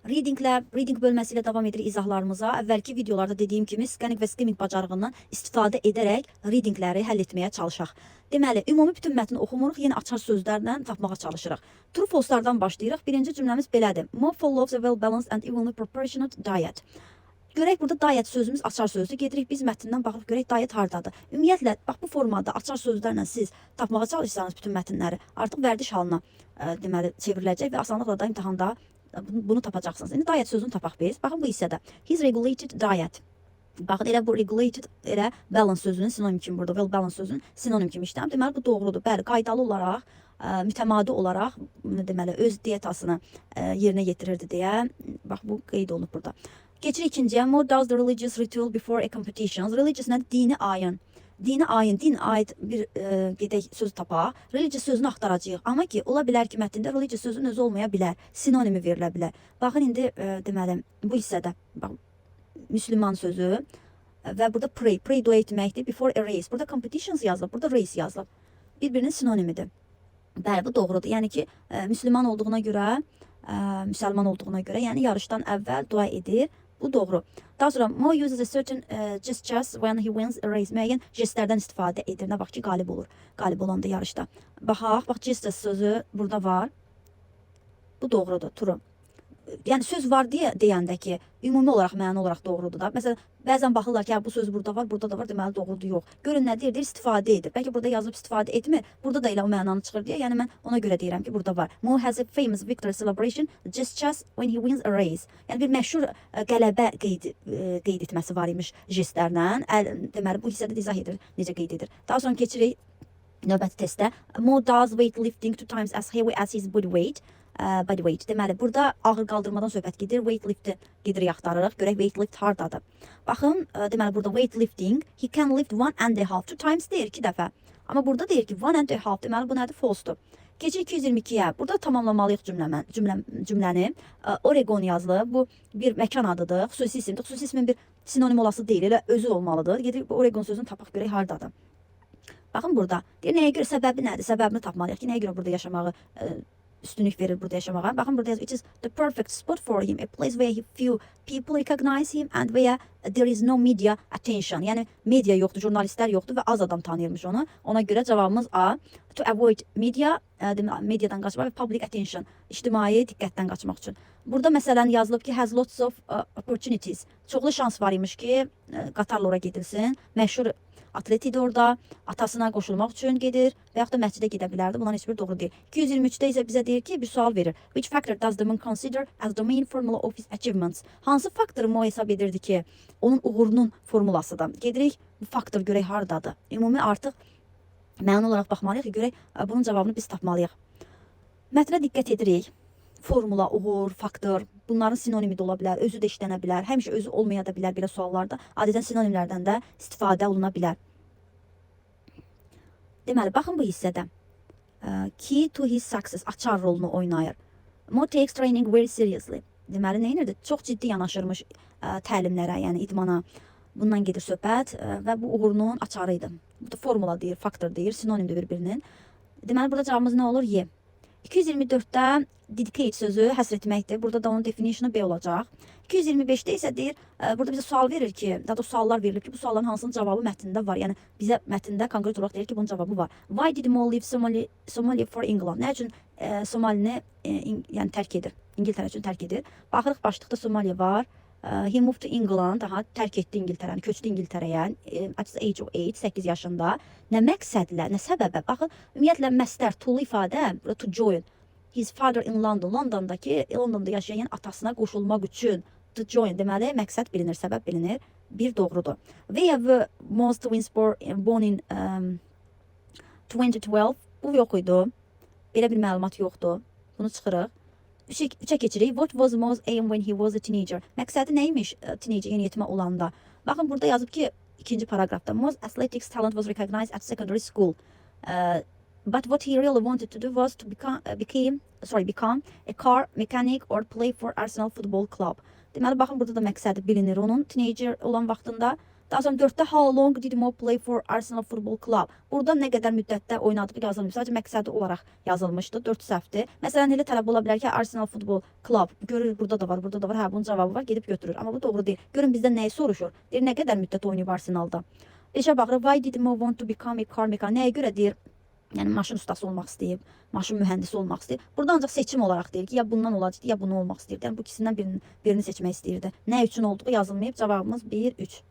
Readinglə, reading bölməsi ilə davam edirik izahlarımıza. Əvvəlki videolarda dediyim kimi scanning və skimming bacarığından istifadə edərək readingləri həll etməyə çalışaq. Deməli, ümumi bütün mətni oxumuruq, yenə açar sözlərlə tapmağa çalışırıq. True false-lardan başlayırıq. Birinci cümləmiz belədir. Mo follows a well-balanced and evenly proportionate diet. Görək, burada diet sözümüz açar sözdür. Gedirik biz mətndən baxırıq, görək diet hardadır. Ümumiyyətlə, bax, bu formada açar sözlərlə siz tapmağa çalışsanız bütün mətnləri, artıq vərdiş halına deməli çevriləcək və asanlıqla da imtahanda bunu tapacaqsınız. İndi diet sözünü tapaq biz. Baxın bu hissədə. His regulated diet. Baxın, elə bu regulated elə balance sözünün sinonim kimi burada, well balance sözünün sinonim kimi işlənib. Deməli, bu doğrudur. Bəli, qaydalı olaraq, mütəmadi olaraq deməli öz dietasını yerinə yetirirdi deyə bax bu qeyd olunub burada. Keçirik ikinciyə. Mo does the religious ritual before a competition. Religious nədir? Dini ayin. Dini ayin, din aid bir gedək söz tapaq. Religious sözünü axtaracağıq. Amma ki, ola bilər ki, mətndə religious sözünün özü olmaya bilər. Sinonimi verilə bilər. Baxın indi deməli bu hissədə bax, Müslüman sözü və burada pray, pray dua etməkdir. Before a race. Burada competitions yazılıb, burada race yazılıb. Bir-birinin sinonimidir. Bəli, bu doğrudur. Yəni ki, müsəlman olduğuna görə, müsəlman olduğuna görə, yəni yarışdan əvvəl dua edir. Bu doğru. Daha sonra Mo uses a certain gestures when he wins a race. Müəyyən jestlərdən istifadə edir. Nə vaxt ki qalib olur. Qalib olanda yarışda. Baxaq, bax, gestures sözü burada var. Bu doğrudur. True. Yəni söz var deyə deyəndə ki, ümumi olaraq, məna olaraq doğrudur da. Məsələn, bəzən baxırlar ki, hə, bu söz burada var, burada da var, deməli doğrudur, yox. Görün nə deyir? Deyir istifadə edir. Bəlkə burada yazıb istifadə etmir. Burada da elə o mənanı çıxır deyə. Yəni mən ona görə deyirəm ki, burada var. Mo has a famous victory celebration gestures when he wins a race. Yəni bir məşhur qələbə qeyd etməsi var imiş jestlərlə. Əl, deməli bu hissədə də izah edir necə qeyd edir. Daha sonra keçirik növbəti testə. Mo does weightlifting two times as heavy as his body weight. Body weight. Deməli, burada ağır qaldırmadan söhbət gedir. Weightlift gedirik, axtarırıq. Görək weightlift hardadır. Baxın, deməli burada weightlifting, he can lift one and a half, two times deyir, iki dəfə. Amma burada deyir ki, one and a half. Deməli, bu nədir? False-dur. Keçirik 222-yə. Burada tamamlamalıyıq cümləni. Oregon yazılıb. Bu bir məkan adıdır. Xüsusi isimdir. Xüsusi ismin bir sinonim olası deyil, elə özü olmalıdır. Gedirik bu Oregon sözünü tapaq, görək hardadır. Baxın burada. Deyir, nəyə görə, səbəbi nədir? Səbəbini tapmalıyıq ki, nəyə görə burada yaşamağı üstünlük verir burada yaşamağa. Baxın, burada yazır, it is the perfect spot for him, a place where few people recognize him and where there is no media attention. Yəni media yoxdur, jurnalistlər yoxdur və az adam tanıyırmış onu. Ona görə cavabımız A. To avoid media, deməli, mediadan qaçmaq və public attention, ictimai diqqətdən qaçmaq üçün. Burada məsələn yazılıb ki, has lots of opportunities. Çoxlu şans var imiş ki, qatarla ora gedilsin. Məşhur atlet idi orada. Atasına qoşulmaq üçün gedir və yaxud da məscidə gedə bilərdi. Bunların heç biri doğru deyil. 223-də isə bizə deyir ki, bir sual verir. Which factor does the man consider as the main formula of his achievements? Hansı faktoru Mo hesab edirdi ki, onun uğurunun formulasıdır? Gedirik, bu faktor görək hardadır. Ümumi artıq məna olaraq baxmalıyıq ki, görək bunun cavabını biz tapmalıyıq. Mətnə diqqət edirik. Formula, uğur, faktor, bunların sinonimi də ola bilər, özü də işlənə bilər, həmişə özü olmaya da bilər belə suallarda. Adətən sinonimlərdən də istifadə oluna bilər. Deməli, baxın bu hissədə. Key to his success açar rolunu oynayır. Mo takes training very seriously. Deməli, nə edirdi? Çox ciddi yanaşırmış təlimlərə, yəni idmana. Bundan gedir söhbət və bu uğurunun açarı idi. Bu da formula deyir, faktor deyir, sinonimdir bir-birinin. Deməli, burada cavabımız nə olur? Y. 224-də dedicate sözü həsr etməkdir. Burada da onun definitionu B olacaq. 225-də isə deyir, burada bizə sual verir ki, daha doğrusu suallar verilib ki, bu sualların hansının cavabı mətndə var. Yəni bizə mətndə konkret olaraq deyir ki, bunun cavabı var. Why did Mo leave Somalia for England? Nə üçün Somalini yəni tərk edir? İngiltərə üçün tərk edir. Baxırıq, başlıqda Somalia var. He moved to England, daha tərk etdi İngiltərəni, köçdü İngiltərəyə. At the age of 8, 8 yaşında. Nə məqsədlə, nə səbəbə? Baxın, ümumiyyətlə məstər, to'lu ifadə, burada to join his father in London. Londondakı, Londonda yaşayan atasına qoşulmaq üçün to join, deməli məqsəd bilinir, səbəb bilinir. Bir doğrudur. Where were Mo's twins born in 2012? Bu yox idi. Belə bir məlumat yoxdur. Bunu çıxırıq. Üçə keçirik. What was Mo's aim when he was a teenager? Məqsədi nə imiş teenager, yeniyetmə olanda? Baxın, burada yazıb ki, ikinci paraqrafda Mo's athletics talent was recognized at secondary school. But what he really wanted to do was to become, became, sorry, become a car mechanic or play for Arsenal Football Club. Deməli, baxın, burada da məqsədi bilinir onun teenager olan vaxtında. Daha sonra 4-də "How long did Mo play for Arsenal Football Club?" Burada nə qədər müddətdə oynadığı yazılmayıb. Sadəcə məqsədi olaraq yazılmışdı. 4 səhvdir. Məsələn, elə tələb ola bilər ki, Arsenal Football Club görür, burada da var, burada da var. Hə, bunun cavabı var, gedib götürür. Amma bu doğru deyil. Görün bizdən nəyi soruşur? Deyir, nə qədər müddət oynayıb Arsenalda? 5-ə baxırıq. Why did Mo want to become a car mechanic? Nəyə görə deyir? Yəni maşın ustası olmaq istəyib, maşın mühəndisi olmaq istəyir. Burada ancaq seçim olaraq deyir ki, ya bundan olacaqdı, ya bunu olmaq istəyirdi. Yəni bu ikisindən birini seçmək istəyirdi. Nə üçün olduğu yazılmayıb. Cavabımız 1, 3.